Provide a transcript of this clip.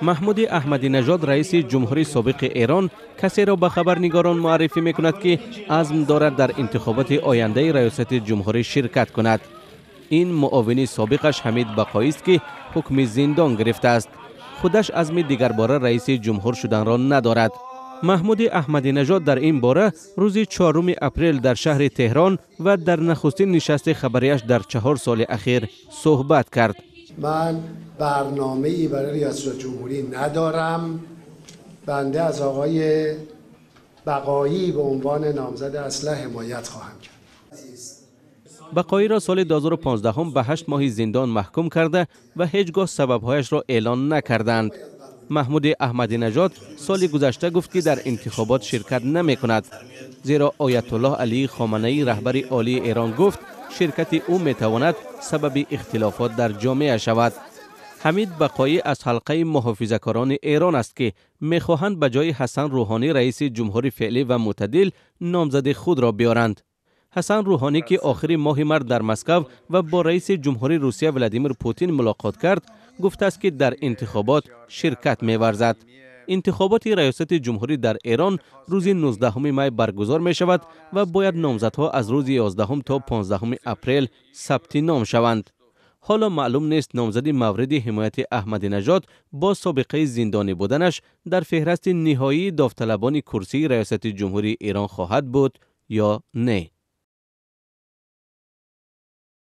Маҳмуди Аҳмадинажод, раиси ҷумҳури собиқи Эрон, касеро ба хабарнигорон муаррифӣ мекунад, ки азм дорад дар интихоботи ояндаи раёсати ҷумҳурӣ ширкат кунад. Ин муовини собиқаш Ҳамид Бақоист, ки ҳукми зиндон гирифтааст. Худаш азми дигарбора раиси ҷумҳур шуданро надорад. Маҳмуди Аҳмадинажод дар ин бора рӯзи 4 апрел дар шаҳри Теҳрон ва дар нахустин нишасти хабарияш дар 4 соли ахир суҳбат кард. Ман барномаи барои риёсати ҷумҳурӣ надорам. Банда аз оқои Бақоӣ ба унвони номзад аслӣ ҳимоят хоҳам кард. Бақоиро соли 2015 ба 8 моҳи зиндон маҳкум карда ва ҳеҷ гоҳ сабабҳояшро эълон накарданд. Маҳмуди Аҳмадинажод соли гузашта гуфт, ки дар интихобот ширкат намекунад, зеро Оятуллоҳ Алии Хоманаӣ, раҳбари олии Эрон, гуфт ширкати ӯ метавонад сабаби ихтилофот дар ҷомеа шавад. Ҳамид Бақоӣ аз ҳалқаи муҳофизакорони Эрон аст, ки мехоҳанд ба ҷои Ҳасан Рӯҳонӣ, раиси ҷумҳури феълӣ ва мӯътадил, номзади худро биёранд. Ҳасан Рӯҳонӣ, ки охири моҳи март дар Москав ва бо раиси ҷумҳури Русия Владимир Путин мулоқот кард, гуфтааст, ки дар интихобот ширкат меварзад. Интихоботи раёсати ҷумҳурӣ дар Эрон рӯзи 19 май баргузор мешавад ва бояд номзадҳо аз рӯзи 11 то 15 апрел сабти ном шаванд. Ҳоло маълум нест, номзади мавриди ҳимояти Аҳмадинажод бо собиқаи зиндонӣ буданаш дар феҳрасти ниҳоии довталабони курсии раёсати ҷумҳурии Эрон хоҳад буд ё не.